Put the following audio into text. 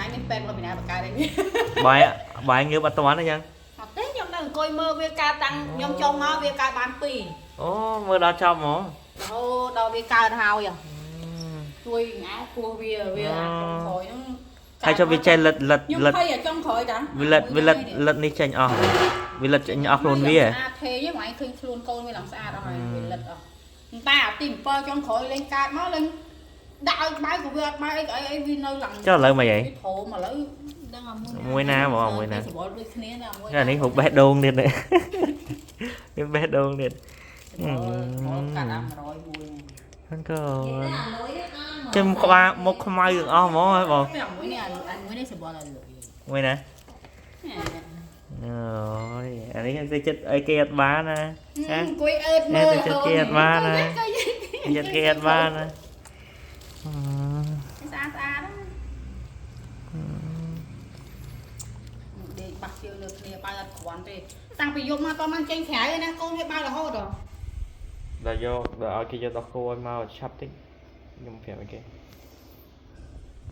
ឯងមានពេទ្យមកពីណាបកើតអីវា បាយបាយងើបអត់តាន់ទេចឹង អត់ទេខ្ញុំនៅអង្គុយមើលវាកើតតាំងខ្ញុំចុះមកវាកើតបាន2រ អូមើលដល់ចប់ហ្មង ហូតដល់វាកើតហើយជួយញ៉ែពោះវាវាអាចុងក្រោយហ្នឹង ហើយចុះវាចេះលិតលិត ខ្ញុំ លិត ភ័យអាចុងក្រោយតា វាលិតវាលិតលិតនេះចេញអស់វាលិតចេញអស់ខ្លួនវា ស្អាតទេហ្នឹងឯងឃើញខ្លួនកូនវាឡើងស្អាតអស់ហើយវាលិតអស់តែអាទី7ចុងក្រោយលេងកើតមកលេងដាក់ឲ្យក្បៅក៏វាអត់បើអីអីអីវានៅឡើង ចុះឥឡូវមិនអី វាធំឥឡូវ ដឹងអា មួយណាបងមួយណា សបល់ដូចគ្នាណាមួយ អានេះហូបបេះដូងទៀតនេះ នេះបេះដូងទៀត សបល់កាត់អា101 ហ្នឹងក៏ និយាយអាលុយអស់ ចាំក្បាលមុខខ្មៅទាំងអស់ហ្មងហ៎បង អាមួយនេះអាមួយនេះសបល់ឲ្យលុយ មួយណាអូយអានេះគេចិត្តអីគេអត់បានណាហ៎ អង្គុយអើតមើល នេះទៅចិត្តគេអត់បានណា ចិត្តគេអត់បានណាអឺ ស្អាតស្អាតដេកបាក់ជើងលើគ្នាបើអត់គ្រាន់ទេតាំងពីយប់មកតបានចេញក្រៅឯណាកូនវាបើរហូតហ៎ ដល់យកដល់ឲ្យគេយកដោះគោឲ្យមកឆាប់តិចខ្ញុំប្រាប់ឲ្យគេ